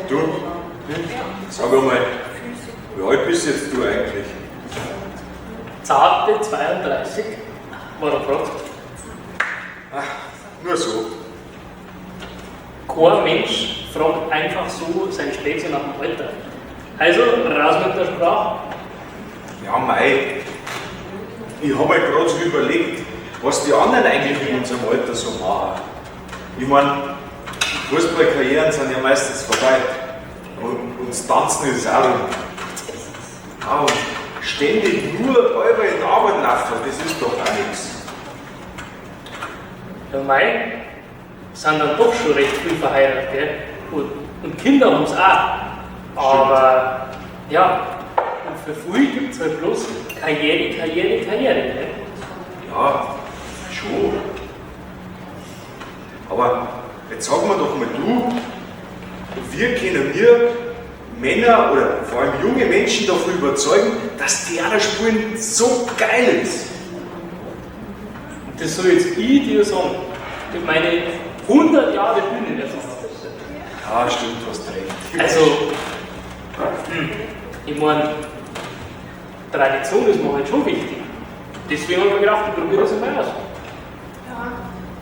Du, sag einmal, wie alt bist jetzt du eigentlich? Zarte 32. Warum fragst du? Nur so. Kein Mensch fragt einfach so sein Spätzle nach dem Alter. Also, raus mit der Sprache. Ja, mei. Ich habe halt gerade so überlegt, was die anderen eigentlich in unserem Alter so machen. Ich meine, Fußballkarrieren sind ja meistens vorbei. Und das Tanzen ist auch rum. Ah, und ständig nur Euro in die Arbeit laufen, das ist doch auch nichts. Ja, mei, sind dann doch schon recht früh verheiratet, gell? Und Kinder haben sie auch. Aber, ja, und für früh gibt es halt bloß Karriere, Karriere, Karriere, gell? Ja, schon. Aber jetzt sag mir doch mal du, wir können wir Männer oder vor allem junge Menschen davon überzeugen, dass Theaterspielen so geil ist. Und das soll jetzt ich dir sagen, mit meine 100 Jahre Bühnenerfahrung. Ja, stimmt, du hast recht. Also, ich meine, Tradition ist mir halt schon wichtig. Deswegen habe ich mir gedacht, ich probiere das einmal aus. Ja,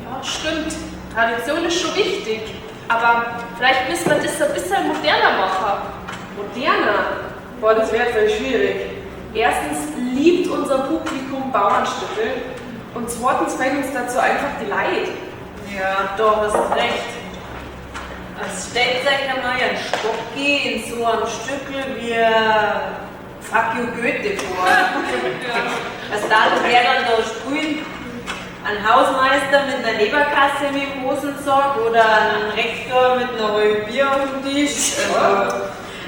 ja, stimmt. Tradition ist schon wichtig. Aber vielleicht müssen wir das ein bisschen moderner machen. Moderner? Boah, das wäre jetzt schwierig. Erstens liebt unser Publikum Bauernstücke und zweitens fehlen uns dazu einfach die Leid. Ja, da hast du recht. Es stellt sich einmal ein Stocki in so einem Stückel wie Fuck you Goethe vor. Was da wer dann da spielen? Ein Hausmeister mit einer Leberkasse im Hosensack oder ein Rektor mit einer halben Bier auf dem Tisch. Also,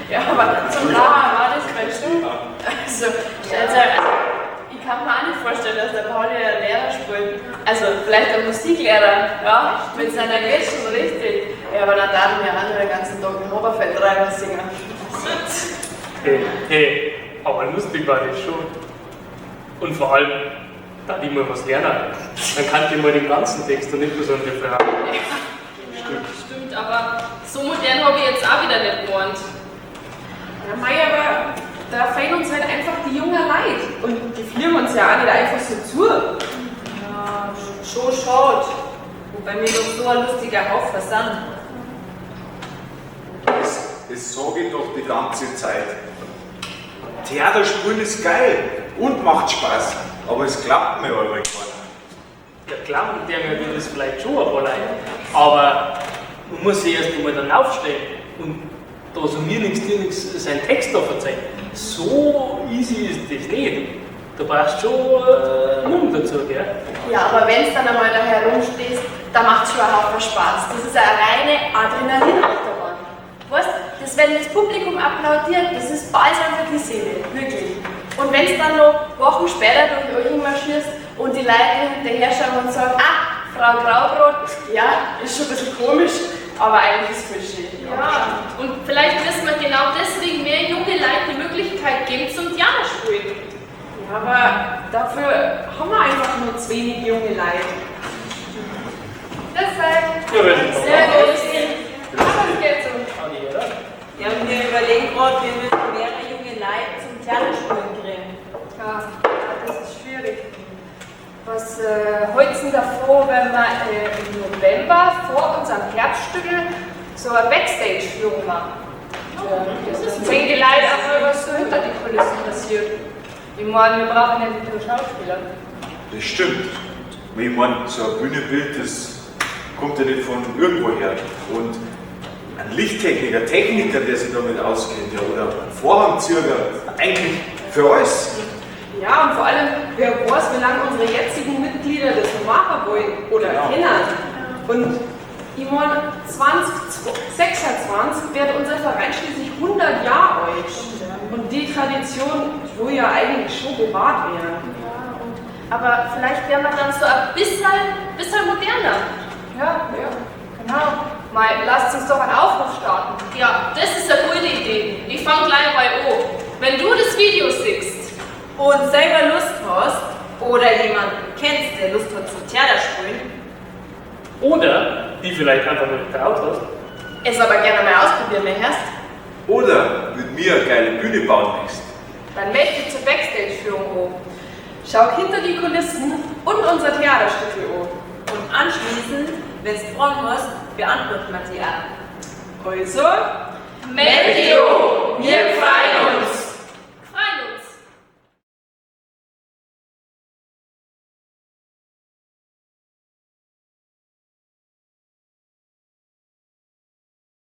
Ja, aber zum Lachen war das vielleicht schon. Also, stellt sich, also, ich kann mir auch nicht vorstellen, dass der Pauli ein Lehrer spielt. Also, vielleicht ein Musiklehrer, ja, mit seiner Gretchen, richtig. Ja, aber dann darf ich mir auch nur den ganzen Tag im Oberfeldtreiber singen. Hey, hey, aber lustig war das schon. Und vor allem, da ich mal was lernen. Dann kann ich mal den ganzen Text und nicht nur so einen Refrain. Ja, stimmt, aber so modern habe ich jetzt auch wieder nicht gemeint. Ja, mei, aber da fehlen uns halt einfach die jungen Leid. Und die fliegen uns ja auch nicht einfach so zu. ja, schon schade. Wobei wir doch so ein lustiger Haufen sind. Das sage ich doch die ganze Zeit. Theaterspielen ist geil und macht Spaß, aber es klappt mir aber keiner. Ja, klar, mit der wird das vielleicht schon ein paar Leute. Aber man muss sich erst einmal dann aufstellen und da so mir nichts, dir nichts seinen Text da verzeihen. So easy ist das nicht. Da brauchst du schon Mumm dazu, gell? Ja, aber wenn es dann einmal da herumstehst, da macht es schon einen Haufen Spaß. Das ist eine reine Adrenalinachterbahn. Weißt, das, wenn das Publikum applaudiert, das ist balsam für die Seele, wirklich. Und wenn es dann noch Wochen später durch Euching marschierst und die Leute hinterher schauen und sagen, ah, Frau Graubrot, Ja, ist schon ein bisschen komisch, aber eigentlich ist es voll schön. Ja, und vielleicht müssen wir genau deswegen mehr junge Leute die Möglichkeit geben zum Theater spielen. Ja, aber dafür haben wir einfach nur zu wenig junge Leute. Das sei Ja, wenn ich sehr gut. Aber es geht so. Adi, oder? Ja, und wir überlegen gerade, wie wir mehrere junge Leute zum Theaterspielen kriegen. Ja, das ist schwierig. Was hältst du denn davon, wenn wir im November vor unserem Herbststückel so eine Backstage-Führung machen? Ja, das ist sehen die Leute auch mal, was so hinter die Kulissen passiert. Ich meine, wir brauchen ja nicht nur Schauspieler. Das stimmt. Ich meine, so ein Bühnenbild, das kommt ja nicht von irgendwoher. Und ein Lichttechniker, Techniker, der sich damit auskennt, ja, oder ein Vorhangzieher, eigentlich für alles. Ja, und vor allem, wer weiß, wie lange unsere jetzigen Mitglieder das noch machen wollen oder Genau. kennen. Und ich meine, 2026 wird unser Verein schließlich 100 Jahre alt. Und die Tradition will ja eigentlich schon bewahrt werden. Ja, und, aber vielleicht wären wir dann so ein bisschen moderner. Ja, ja, genau. Mal, lasst uns doch einen Aufruf starten. Ja, das ist eine gute Idee. Ich fange gleich mal an. Wenn du das Video siehst, Und selber Lust hast oder jemanden kennst, der Lust hat zum Theaterspielen, Oder die vielleicht einfach nur nicht traut hast. Es aber gerne mal ausprobieren möchtest, Oder mit mir eine geile Bühne bauen möchtest, Dann meld dich zur Backstage-Führung an. schau hinter die Kulissen und unser Theaterstückel an. Und anschließend, wenn du Fragen hast, beantworten wir die auch. Also, Meld dich an! Wir